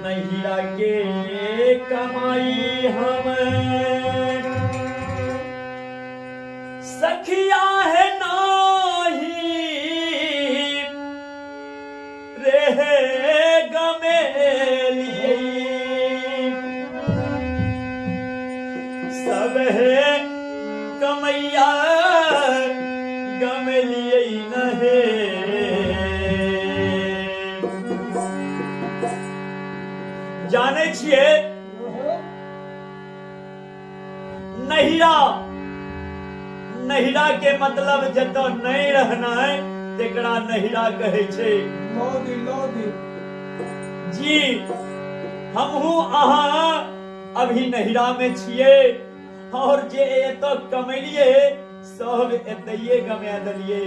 नैहरा के कमाई हम सखिया है नाही रे गमेलियै सब हे कमैया गमेलियै नहे। जानै छियै नहिरा, नहिरा के मतलब जतऽ नहि रहनाइ तेकरा नहिरा कहै छै। लौदी लौदी जी, हमहूँ अहाँ अभी नहिरा में छियै और जे एतऽ कमेलियै सब एतैये गमा देलियै।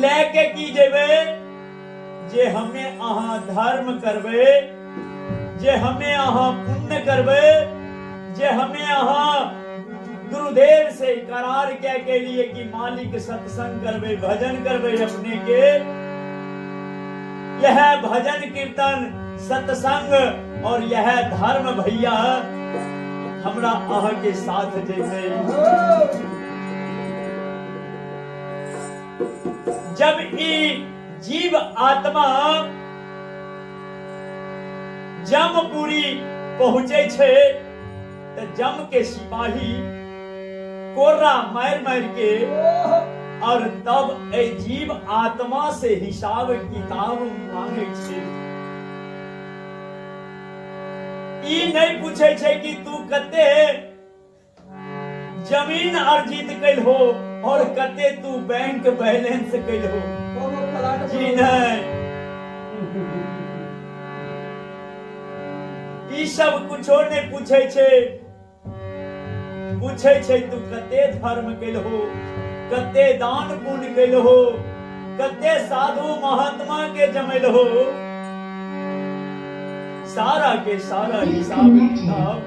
लए के की जेबै? जे हमे अहाँ धर्म करबै, जे हमे अहाँ पुण्य करबै, जे हमे अहाँ गुरुदेव से करार कै के लिए कि मालिक सत्संग करबै, भजन करबै अपने के, यह भजन कीर्तन सत्संग और यह धर्म भैया हमरा अहाँ के साथ जैते। जब ई जीव आत्मा जमपुरी पहुँचे छै तऽ जम के सिपाही कोर्रा मारि मारि के और तब ए जीव आत्मा से हिसाब किताब मांगे छै। ई नहीं पूछे छै कि तू कते जमीन अर्जित कैल हो और कते तू बैंक बैलेंस कैल हो। जी नहीं, ई सब कुछो नहीं पूछे छै। पूछे छै तू कते धर्म कैल हो, कते दान पुण्य कैल हो, कते साधु महात्मा के जमेल हो। सारा के सारा हिसाब किताब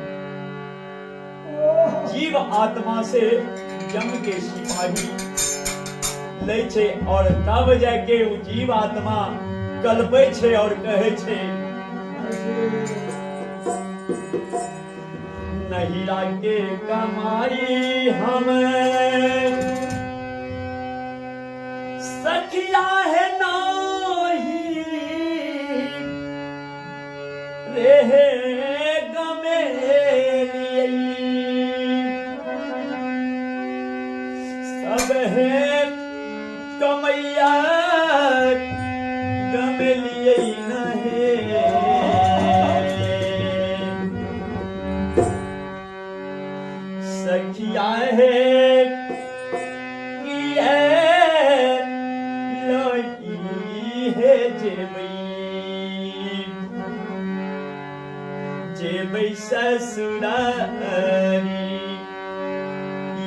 जीव आत्मा से जम के सिपाही लै छै और तब जाके उ जीव आत्मा कलपै छै और कहै छै नहिरा के कमाई हम सखिया है नाही रे गमेलियै सब हे कमैया गमेलियै नहे। सखिया हे किए लई हे जेबै जेबै ससुरारी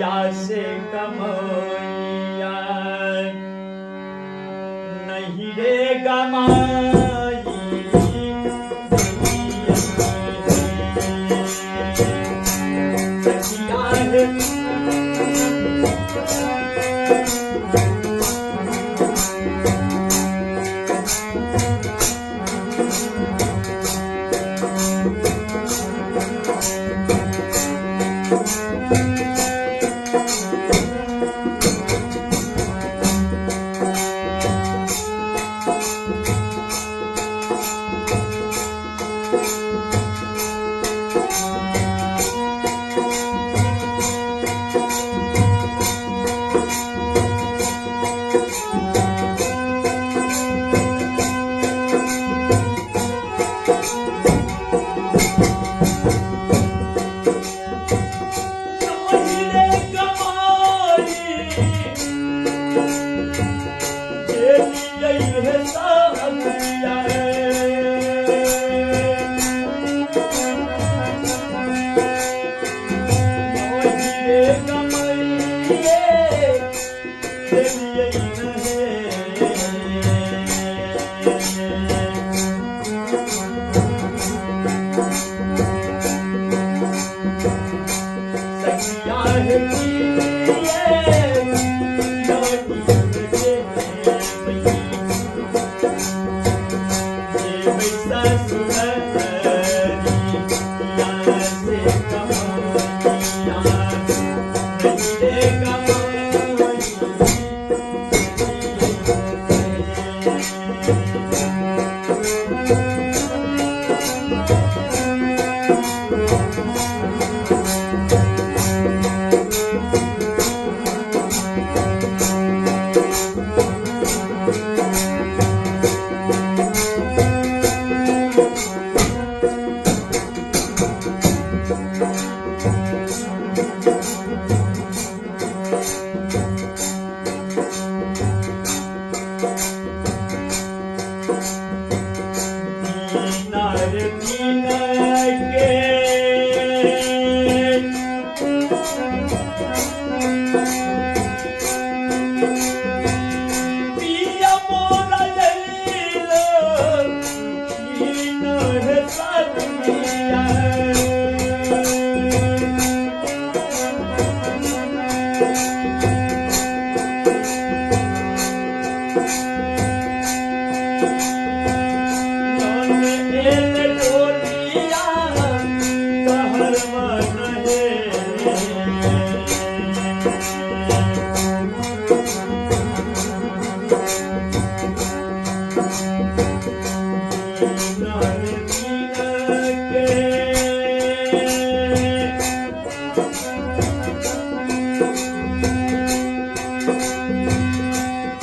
या से कमैया नहीं रे गमाई। सखिया हे ससुररिया से कमाइया नहीं रे कमाई। दीनार दीन के पिया मोरा लैल दीन है साथिया। नन एल डोलिया कहर मन है। दीनार दीन के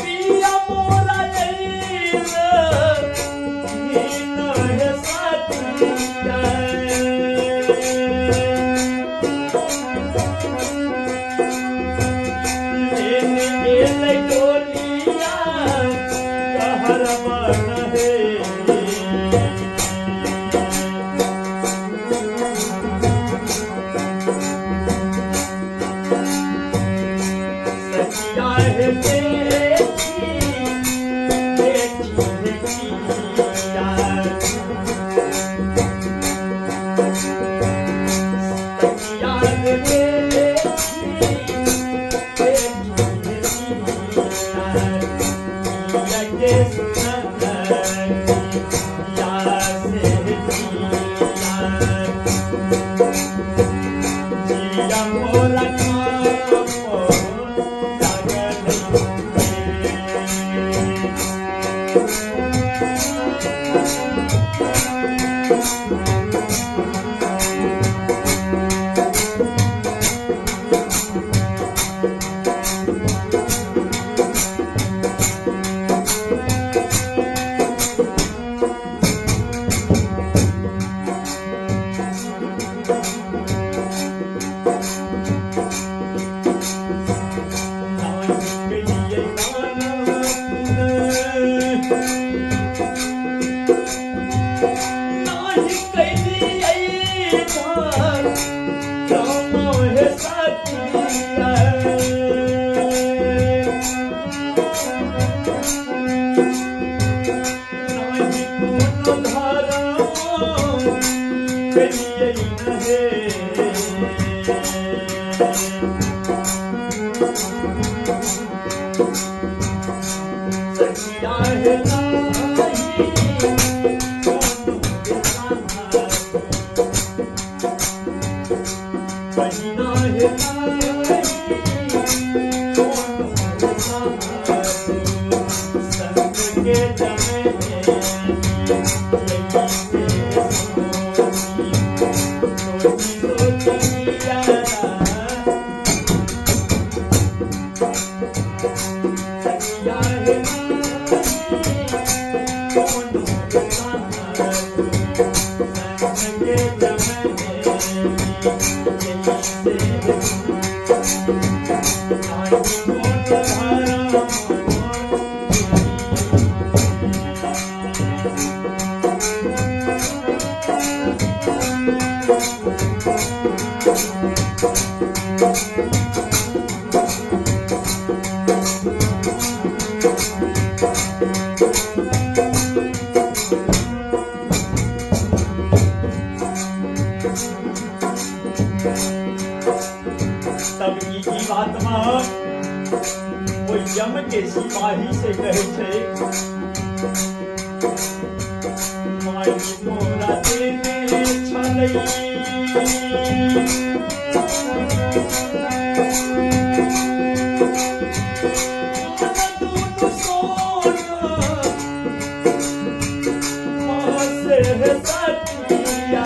पिया मोरा लैल दीन है साथिया। लेने एल डोलिया कहर मन है। सखिया है देखी देखी है पिया। सखिया है देखी देखी है पिया। पिया के सुनरिया से पिया। जिया मोरा कांपो लागल रे। नाही कहियै दान पुन, नाही कहियै दान राम हे सखिया। नाही कोनो धर्म कहियै न हे। सखिया हे नाही कोनो बेसाही। बहिना हे नाही कोनो बेसाही। संग के जमेली यही से सोची सोची सोचिया। सखिया हे नाही कोनो बेसाही। संग के जमेली यही से नाही कोनो धर्म। तब ई जीवात्मा ओ यम के सिपाही से कहै छै, माई मोरा देने छलै। दुनू सोना मासे सखिया।